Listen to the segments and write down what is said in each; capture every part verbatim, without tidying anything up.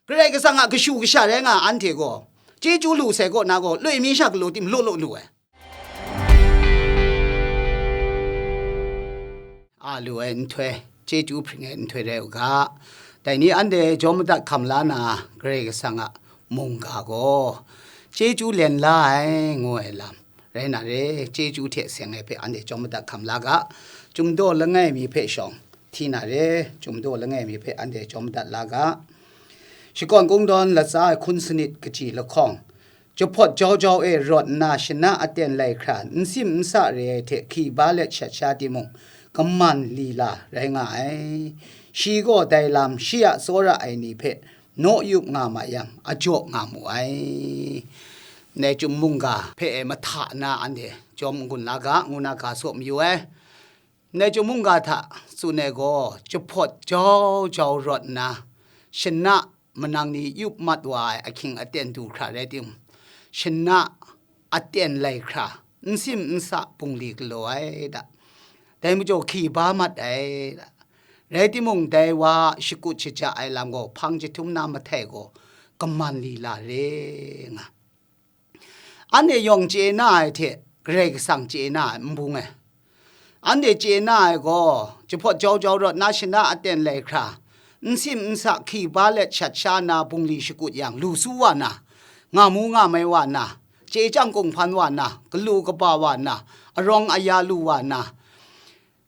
Karai Kasang a kashu kasha rai nga anhte gaw, chyeju lu sai kaw na gaw, loi mi sha galaw tim law law lu ai. A lu ai nhtoi, chyeju hpring ai nhtoi rai u ga. Dai ni anhte jawm madat hkam la na, Karai Kasang a mungga gaw chyeju len la ai, ngu ai lam rai na re. Chyeju hte seng ai hpe anhte jawm madat hkam la ga. Chyum daw langai mi hpe shawng hti na re. Chyum daw langai mi hpe anhte jawm madat la ga. Shakawn Kungdawn latsa ai hkun sanit kaji lahkawng, jahpawt jau jau e rawt nna shana aten lai hkra, n sim n sa re ai hte hki ba let shat sha timung, kaman lila rai nga ai. Shi gaw dai lam shi a tsawra ai ni hpe naw yup nga ma yang, a jaw nga mu ai. Ndai Chyum mungga hpe e mahta na anhte jawm n-gun la ga, ngu na ga saw mayu ai. Ndai Chyum mungga hta tsun ai gaw, jahpawt jau jau rawt nna, shana manang ni yup mat wa ai ahkying aten du hkra rai timung, shana aten lai hkra, n sim n sa bungli galaw ai da. Dai majaw hki ba mat ai da. Rai timung, dai wa shakut shaja ai lam gaw hpang jahtum na mahtai gaw kaman lila re nga. Anhte yawng chye na ai hte Karai Kasang chye na ai n bung ai. Anhte chye na ai gaw, jahpawt jau jau rawt na shana aten lai hkra, n sim n sa hki ba let shat sha na bungli shakut yang, lu su wa na, nga mu nga mai wa na, chye chyang kunghpan wa na, galu kaba wa na, arawng aya lu wa na,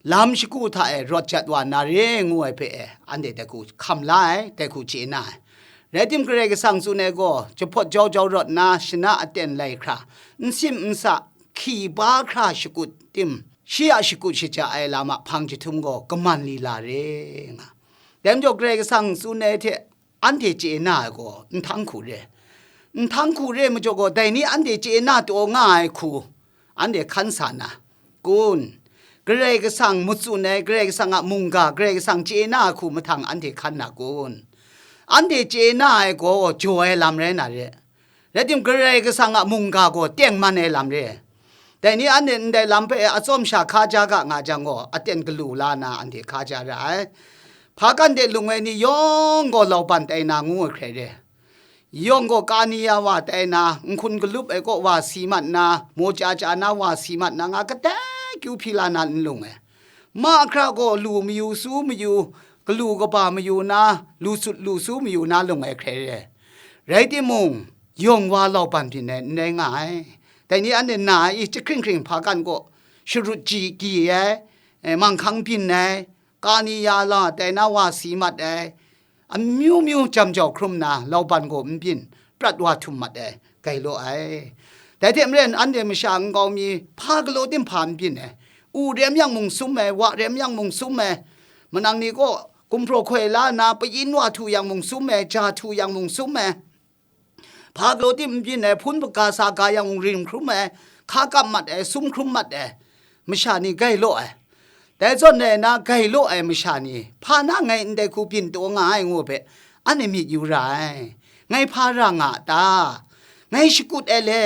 lam shagu hta e rawt jat wa na re ngu ai hpe e, anhte dai hku hkam la ai, dai hku chye na ai. Rai tim, Karai Kasang tsun ai gaw, jahpawt jau jau rawt nna shana aten lai hkra, n sim n sa hki ba hkra shakut tim, shi a shakut shaja ai lam a hpang jahtum gaw kaman lila re nga. Dai majaw, Karai Kasang tsun ai hte anhte chye na ai gaw, nhtang hku re. Nhtang hku re majaw gaw, dai ni anhte chye na taw nga ai hku, anhte hkan sa na, kun? Karai Kasang matsun ai, Karai Kasang a mungga, Karai Kasang chye na ai hku mahtang anhte hkan na kun? Anhte chye na ai gaw jaw ai lam rai na re. Rai tim, Karai Kasang a mungga gaw tengman ai lam re. Dai ni anhte ndai lam hpe atsawm sha hka ja ga nga jang gaw, aten galu la na anhte hka ja ra ai. Hpa kan de lung ai ni yawng gaw lauban tai na ngu ai hkrai re. Yawng gaw kani ya wa tai na, nhkun galup ai kaw wa si mat na, maw chya chya na wa si mat na, nga kadai kyu hpyi la na n lung ai. Mahkra gaw lu mayu su mayu, galu kaba mayu na, lu sut lu su mayu na lung ai hkrai re. Rai timung, yawng wa lauban byin ai n rai nga ai. Dai ni anhte na ai, i, jahkring hkring hpa kan kaw, sharut ji gyi ai, e, manghkang byin ai, kani ya la tai na wa si mat ai, amyu myu jam jau hkrum na, lauban gaw n byin, prat wa htum mat ai, gai law ai. Dai hte maren, anhte masha nkau mi, hpa galaw tim hpa n byin ai, u rem yang mung sum ai, wa rem yang mung sum ai, manang ni kaw gumhpraw hkoi la nna, payin wa htu yang mung sum ai, ja htu yang mung sum ai, hpa galaw tim n byin ai, hpun hpaga sa ga yang mung rim hkrum ai, hka kap mat ai, sum hkrum mat ai, masha ni gai law ai. Dai zawn rai nna, gai law ai masha ni, hpa na ngai ndai hku byin taw nga ai ngu hpe, anhte myit yu ra ai. Ngai hpa ra nga a ta? Ngai shakut ai le,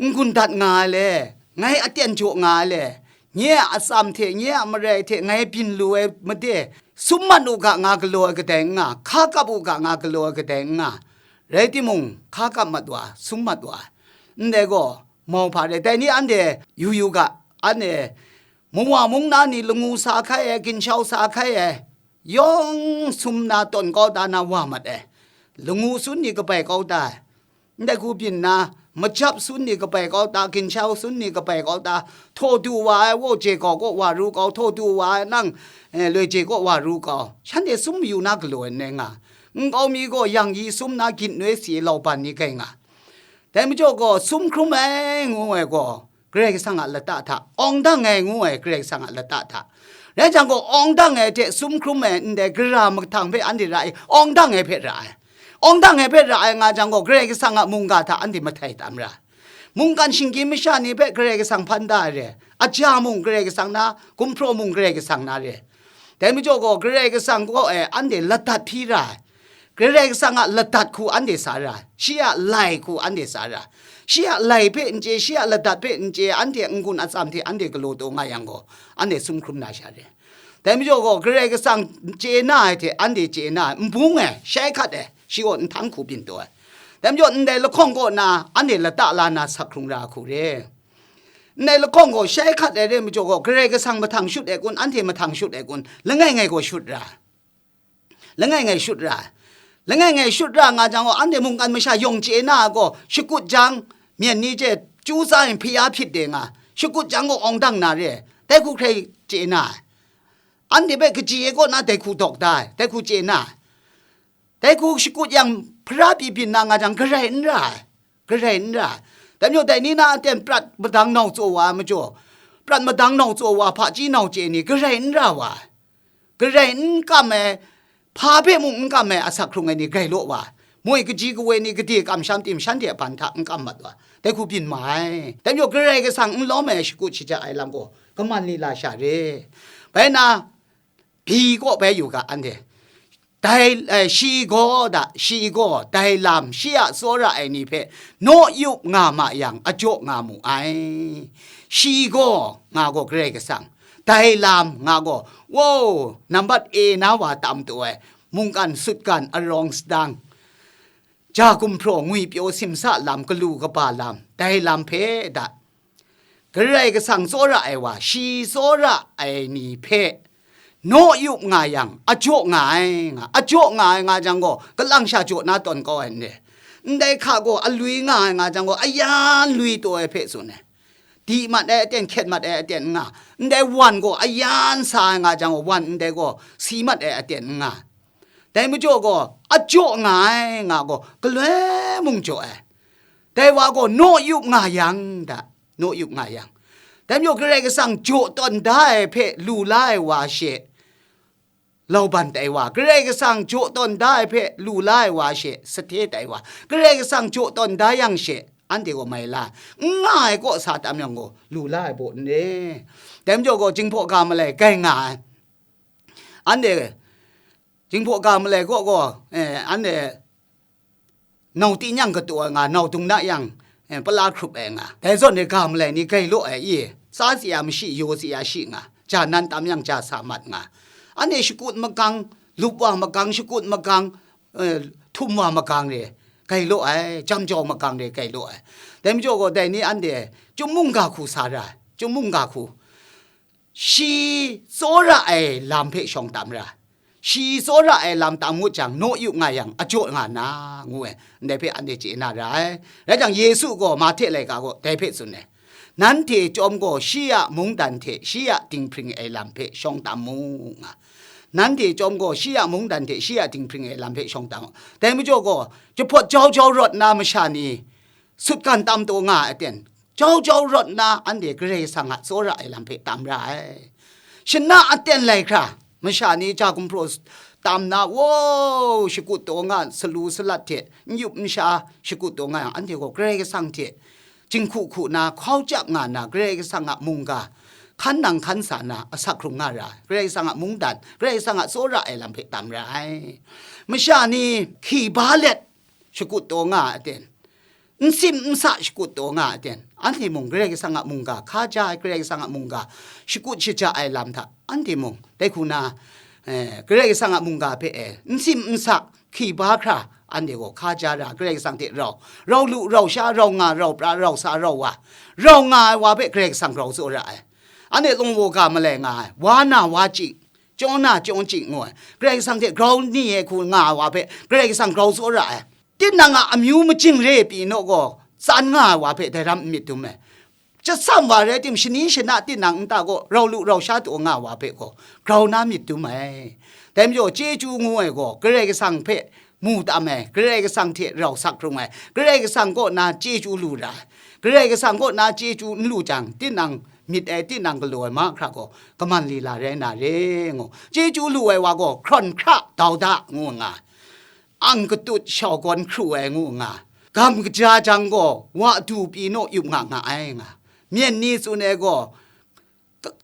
n-gun dat nga ai le, ngai aten jaw nga ai le, nye a atsam hte, nye a marai hte ngai byin lu ai made, sum mat u ga nga galaw ai kadai n nga, hka kap u ga nga galaw ai kadai n nga, rai timung, hka kap mat wa, sum mat wa, ndai gaw, mau hpa re. Dai ni anhte yu yu ga, anhte mawa mung na ni langu sa hkai ai, ginshau sa hkai ai, yawng sum na tawn kau da na wa mat ai, langu sun ni kabai kau da ai, ndai hku byin nna, majap sun ni kabai kau da, ginshau sun ni kabai kau da, htaw du wa ai, wo je kau kaw wa ru kau, htaw du wa ai, nang, eh, loi je kaw wa ru kau, shanhte sum mayu na galaw ai n rai nga. Nkau mi gaw yang yi sum na gyit noi si ai lauban ni gai nga. Dai majaw gaw, sum hkrum ai ngu ai gaw, Karai Kasang a lata hta, awng dang ai ngu ai Karai Kasang a lata hta. Rai jang gaw, awng dang ai hte sum hkrum ai ndai gara mahtang hpe anhte ra i, awng dang ai hpe ra ai. Awng dang ai hpe ra ai nga jang gaw, Karai Kasang a mungga hta anhte mahtai tam ra ai. Mungkan shinggyim masha ni hpe Karai Kasang hpan da ai re. Aja mung Karai Kasang na, gumhpraw mung Karai Kasang na re. Dai majaw gaw, Karai Kasang kaw e anhte ladat hpyi ra ai. Karai Kasang a ladat hku anhte sa ra ai, shi a lai hku anhte sa ra ai. Shi a lai hpe n chye, shi a ladat hpe n chye, anhte n-gun atsam hte anhte galaw taw nga yang gaw, anhte sum hkrum na sha re. Dai majaw gaw, Karai Kasang chye na ai hte anhte chye na ai, n bung ai, shai hkat ai, Shi gaw nhtang hku byin taw ai. Dai majaw, ndai lahkawng kaw na, anhte lata la na sak hkrung ra hku re. Ndai lahkawng gaw shai hkat ai re majaw gaw, Karai Kasang mahtang shut ai kun, anhte mahtang shut ai kun, langai ngai gaw shut ra. Langai ngai shut ra. Langai ngai shut ra nga jang gaw, anhte mungkan masha yawng chye na gaw, shakut jang, myen ni je, chyu tsa yin hpyi ya hpyit de nga, shakut jang gaw awng dang na re, dai hku hkrai chye na ai. Anhte hpe kaji ai kaw na dai hku dawk da ai, dai hku chye na ai. Dai hku shakut yang hpara pyi byin na nga jang, garai n ra ai, garai n ra ai. Dai majaw dai ni na aten prat madang nau tsaw wa ai majaw, prat madang nau tsaw wa hpaji nau chye ni garai n ra wa ai. Garai n kam ai, hpa hpe mung n kam ai asak hkrung ai ni grai law wa ai. Moi kaji kawoi ni gade kamsham tim shanhte a ban hta n kam mat wa ai. Dai hku byin ma ai. Dai majaw Karai Kasang n lawm ai shakut shaja ai lam gaw kaman lila sha re. Bai na, Bi kaw bai yu ga, anhte. Dai, eh, shi gaw da, shi gaw, dai lam, shi a tsawra ai ni hpe naw yup nga ma yang, a jaw nga mu ai. Shi gaw, nga gaw Karai Kasang, dai lam, nga gaw, wow, nambat e na wa tam taw ai, mungkan sutgan arawng sadang, ja gumhpraw ngwipyaw simsa lam, galu kaba lam, dai lam hpe da. Karai Kasang tsawra ai wa, shi tsawra ai ni hpe naw yup nga yang, a jaw nga ai, nga, a jaw nga ai nga jang gaw, kalang sha jaw na tawn kau ai n re. Ndai hka gaw, a lui nga ai nga jang gaw, a yan lui taw ai hpe tsun ai. Di mat ai aten, hkyet mat ai aten n nga. Ndai wan gaw, a yan sa ai nga jang gaw, wan ndai gaw, si mat ai aten n nga. Dai majaw gaw, a jaw nga ai nga gaw, galoi mung jaw ai. Dai wa gaw naw yup nga yang da, naw yup nga yang. Dai majaw Karai Kasang jaw tawn da ai hpe lu la ai wa she, lauban tai wa, Karai Kasang jaw tawn da ai hpe lu la ai wa she, sahte tai wa, Karai Kasang jaw tawn da yang she, anhte gaw mai la, n nga ai kaw sa tam yang gaw, lu la ai baw n re. Dai majaw gaw, Jinghpaw ga malai grai nga ai. Anhte, Jinghpaw ga malai kaw gaw, eh, anhte, nau tingnyang katu ai nga, nau dung na yang, eh, pala hkrup ai nga. Dai zawn e ga malai ni grai law ai i, tsa tsi ya mashi, yaw tsi ya shi nga, ja nan tam yang ja sa mat nga. Anhte shakut makang, lup wa makang, shakut makang, eh, htum wa makang re, grai law ai, jam jau makang re, grai law ai. Dai majaw gaw, dai ni anhte, chyum mungga hku sa ra ai, chyum mungga hku. Shi tsawra ai lam hpe shawng tam ra, shi tsawra ai lam tam ngut jang, naw yu nga yang, a jaw nga na, ngu ai, ndai hpe anhte chye na ra ai. Rai jang, Yesu gaw Mahte laika gaw dai hpe tsun ai, nanhte chyawm gaw shi a mungdan hte shi a dinghpring ai lam hpe shawng tam mu, nga. Nanhte chyawm gaw shi a mungdan hte shi a dinghpring ai lam hpe shawng tam mu. Dai majaw gaw, jahpawt jau jau rawt na masha ni, sutgan tam taw nga ai aten, jau jau rawt nna anhte Karai Kasang a tsawra ai lam hpe tam ra ai. Shana aten lai hkra, masha ni ja gumhpraw tam na, wow, shakut taw nga, salu salat hte n yup n sha shakut taw nga yang, anhte gaw Karai Kasang hte jinghku hku na, hkau chyap nga na, Karai Kasang a mungga hkan nang hkan sa na, asak hkrung nga ra ai. Karai Kasang a mungdan, Karai Kasang a tsawra ai lam hpe tam ra ai. Masha ni hki ba let shakut taw nga ai aten, n sim n sa shakut taw nga ai aten, anhte mung Karai Kasang a mungga hkaja ai, Karai Kasang a mungga shakut shaja ai lam hta, anhte mung dai hku na, eh, Karai Kasang a mungga hpe e n sim n sa hki ba hkra, anhte gaw hkaja ra, Karai Kasang hte rau, rau lu, rau sha, rau nga, rau pra, rau sa, rau wa, rau nga ai wa hpe Karai Kasang grau tsawra ai. Anhte lawng wa ga malai nga ai, wa na wa chyi, chyaw na chyaw chyi ngu ai, Karai Kasang hte grau ni e hku nga ai wa hpe Karai Kasang grau tsawra ai. Tinang a amyu majing re pyi naw gaw, tsan nga ai wa hpe dai ram n myit dum ai. Chyasam wa rai tim, shani shana tinang nta gaw rau lu rau sha taw nga ai wa hpe gaw, grau na myit dum ai. Dai majaw, chyeju ngu ai gaw, Karai Kasang hpe mu tam ai, Karai Kasang hte rau sak hkrung ai, Karai Kasang kaw na chyeju lu ra ai, Karai Kasang kaw na chyeju n lu jang, tinang myit ai, tinang galaw ai mahkra gaw, kaman lila rai na re ngu, chyeju lu ai wa gaw, hkrawn hkra dau da ngu nga ai. Ang katut shau gawn hkru ai ngu nga, gam kaja jang gaw, wa du pyi naw yup nga nga ai nga, myen ni tsun ai gaw,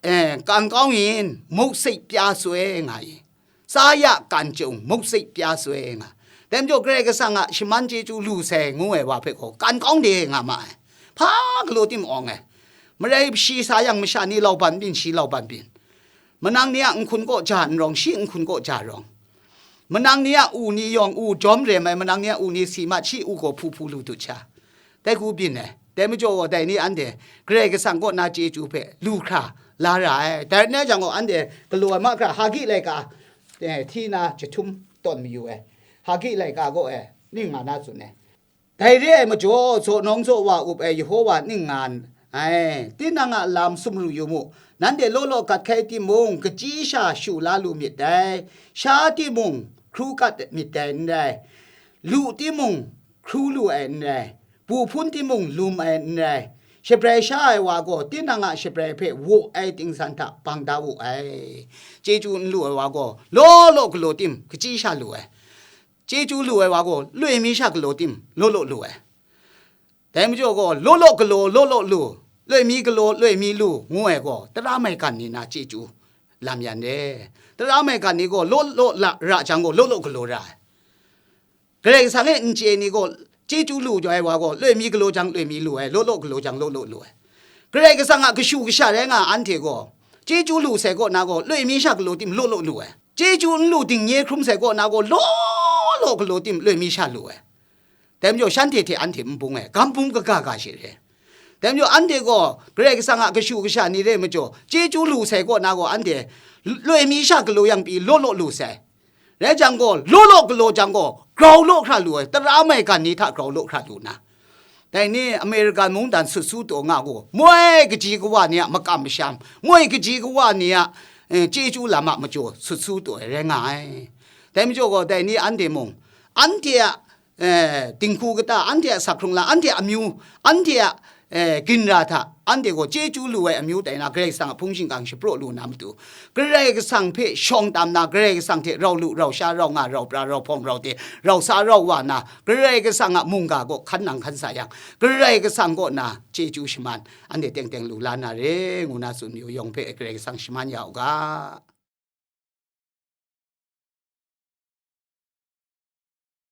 eh, kan kau yin, muk sik pya soi nga i, sa ya kan jung, muk sik pya soi nga, dai majaw Karai Kasang a shaman chyeju lu sai ngu ai wa hpe gaw, kan kau de nga ma ai, hpa galaw tim awng ai, marai shi sa yang masha ni lauban byin, shi lauban byin, manang ni a nhkun kaw ja n rawng, shi nhkun kaw ja rawng, Manang ni a u ni yawng u jawm rem ai, manang ni a u ni si mat shi u gaw hpu hpu lu dut sha. Dai hku byin ai. Dai majaw gaw dai ni anhte Karai Kasang kaw na chyeju hpe lu hkra la ra ai. Dai rai nna jang gaw anhte galaw ai mahkra Hagi laika, eh, hti na jahtum tawn mayu ai. Hagi laika gaw, eh, ning nga na tsun ai. Dai re ai majaw, zaw nawng zaw wa up ai Yehova ning nga ai. Tinang a lam sumru yu mu, nanhte law law gat hkai timung, kachyi sha shu la lu myit dai, sha timung, hkru gat myit dai n rai, lu timung, hkru lu ai n rai, bu hpun timung, lum ai n rai. Shabrai sha ai wa gaw, tinang a shabrai hpe waw ai tingsan hta bang da wu ai. Chyeju n lu ai wa gaw, law law galaw tim, kachyi sha lu ai. Chyeju lu ai wa gaw, loi mi sha galaw tim, law law lu ai. Dai majaw gaw, law law galaw, law law lu, loi mi galaw, loi mi lu, ngu ai gaw, tara maigan ni na chyeju lam yan re. Tara maigan ni gaw, law law la ra jang gaw, law law galaw ra ai. Karai Kasang e n chye ni gaw, chyeju lu ai wa gaw, loi mi galaw jang, loi mi lu ai, law law galaw jang, law law lu ai. Karai Kasang a kashu kasha rai nga anhte gaw, chyeju lu sai kaw na gaw, loi mi sha galaw tim, law law lu ai. Chyeju n lu dingnye hkrum sai kaw na gaw, law law galaw tim, loi mi sha lu ai. Dai majaw shanhte hte anhte n bung ai, gam bum kaga ga she re. Dai majaw anhte gaw Karai Kasang a kashu kasha ni re majaw, chyeju lu sai kaw na gaw anhte loi mi sha galaw yang pyi law law lu sai. Rai jang gaw, law law galaw jang gaw, grau law hkra lu ai, tara maigan ni hta grau law hkra lu na. Dai ni American mungdan sut su taw nga gaw, moi kaji kawa ni a makam masham, moi kaji kawa ni a, eh, chyeju lam a majaw sut su taw ai rai nga ai. Dai majaw gaw, dai ni anhte mung, anhte a eh, dinghku kata, anhte a sak hkrung la, anhte a amyu, anhte a, eh, ginra hta, anhte gaw chyeju lu ai amyu tai na, Karai Kasang a hpung shingkang shapraw lu na matu, Karai Kasang hpe shawng tam na, Karai Kasang hte rau lu, rau sha, rau nga, rau pra, rau hpawng, rau te, rau sa, rau wa na, Karai Kasang a mungga gaw hkan nang hkan sa yang, Karai Kasang kaw na chyeju shaman, anhte teng teng lu la na re, ngu na tsun mayu yawng hpe Karai Kasang shaman ya u ga.